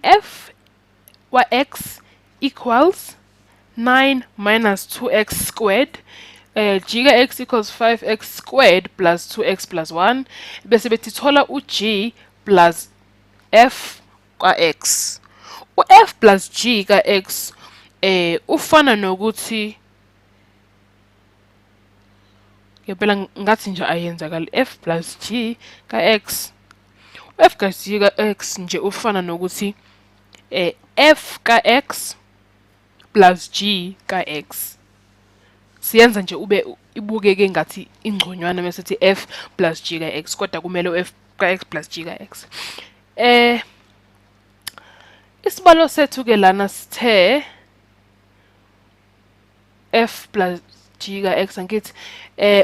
F wa-x equals 9 minus 2x squared, g ka-x equals 5x squared plus 2x plus 1, bese bethi thola u-g plus f ka-x. U-f plus g ka-x ufana nokuthi ngempela ngathi nje ayenzakali. F plus g ka-x, u-f plus g ka-x nje ufana nokuthi f ka-x plus g ka-x. Siyenza nje ube ibukeke ngathi ingconywana mase sithi f plus g ka-x, kodwa kumele u-f ka-x plus g ka-x. Isibalo sethu ke lana sithe f plus g ka-x, angithi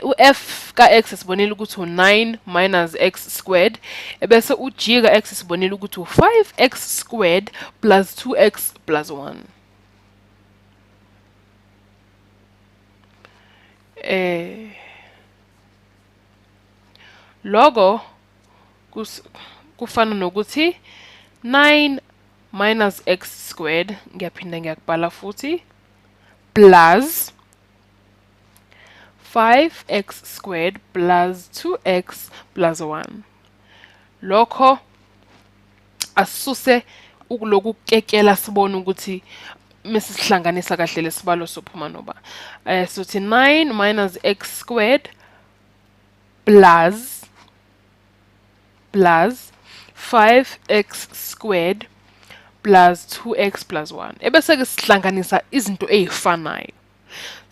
u-f ka-x sibonile ukuthi u-9 minus x squared, ebese u-g ka-x sibonile ukuthi u-5x squared plus 2x plus 1. Loko kufana nokuthi 9 minus x squared, ngiyaphinda ngiyakubhala futhi, plus 5x squared plus 2x plus 1. Lokho asisuse ukuloku kukekela, sibone ukuthi mase sihlanganisa kahle lesibalo sophuma noba. Sothi 9 minus x squared plus 5x squared plus 2x plus 1. Ebese ke sihlanganisa izinto ezifanayo.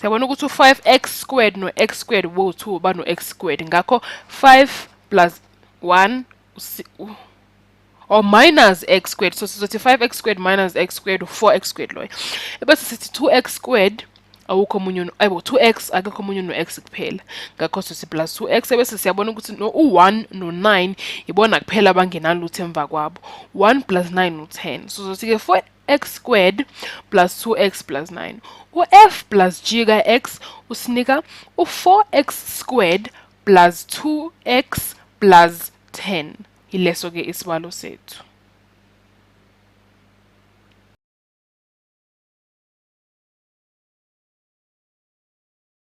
Siyabona ukuthi u-5x squared no-x squared bo-2 bano-x squared. Ngakho 5 plus 1 or minus x squared. So sizothi 5x squared minus x squared, 4x squared loyo. Ebese sithi 2x squared, awukho omunye, ayibo 2x, akekho omunye no-x kuphela. Ngakho sithi plus 2x, ebese siyabona ukuthi no u-1 no-9 ibona kuphela abangenalutho emva kwabo. 1 plus 9 u-10. So sizothi ke 4x squared plus 2x plus 9. U-f plus g ka-x usinika u-4x squared plus 2x plus 10. Yileso ke isibalo sethu.